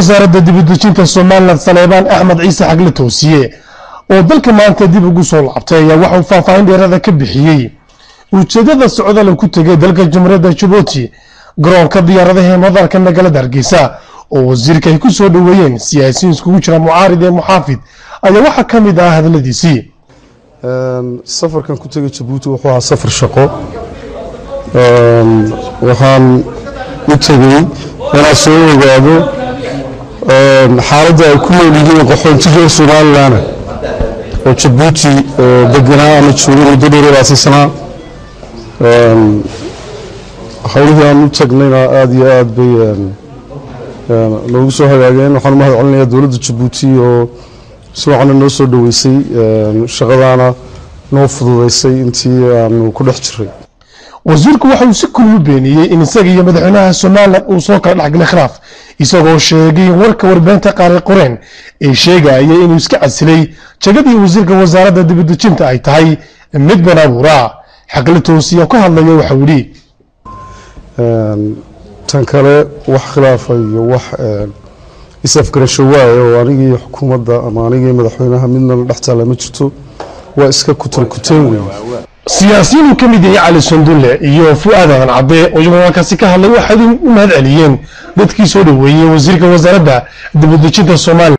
Wasaaradda dibudejinta Somalilan Saleebaan Axmed Ciise Xagle Toosiye oo dalka maanta dib ugu soo laabtay ayaa waxauu faahfaahin dheerada ka bixiyey ujeedada socdaal ku tegay dalka Jamhuuriyadda Jabuuti. Garoonka diyaaradaha ee madaarka magaalada Hargeysa oo wasiirka ay ku soo dhoweeyeen siyaasiyiin iskugu jira mucaarid ee muxaafid ayaa waxaa ka mid ah hadaladiisii. Safarkan ku tegay Jabuuti wuxuu ahaa safar shaqo. Waxaan u tegey inaan soo ogaado xaaladda ay ku nool yihiin qaxoontiga Somalilan oo Jabuuti deganaa ama joogay muddo dheer iyo 20 sanaa. Howlihii aan u tagnayna aada iyo aad bay noogu soo hagaageen. Waxaan u mahad celinayaa dowladda Jabuuti oo si wacanna noo soo dhoweysay, shaqadaana noo fududeysay intii aanu ku dhex jiray. Wasiirku waxa uu si kullu beeniyey in isaga iyo madaxweynaha Somalilan uu soo kala dhexgalay khilaaf, isagoo sheegay in warka warbaahinta qaar ay qoreen ee sheegaya inuu iska casilay jagadii wasiirka wasaaradda dibudejinta ay tahay mid been abuura. Xagle Toosiya ka hadlaya waxau yidhi: Tan kale, wax khilaafa iyo wax is-afgarasho waaye oo anigii xukuumadda ama anigii madaxweynaha midnana dhex taalla ma jirto, waa iska kutar kuteen weyn. Siyaasiyiin uu ka mid yahay Cali Sandulle iyo Fu'aad Aadan Cadde oo iyaguna halkaasi ka hadlay waxay u mahad celiyeen dadkii soo dhoweeyey wasiirka wasaaradda dibudejinta Soomaaliya.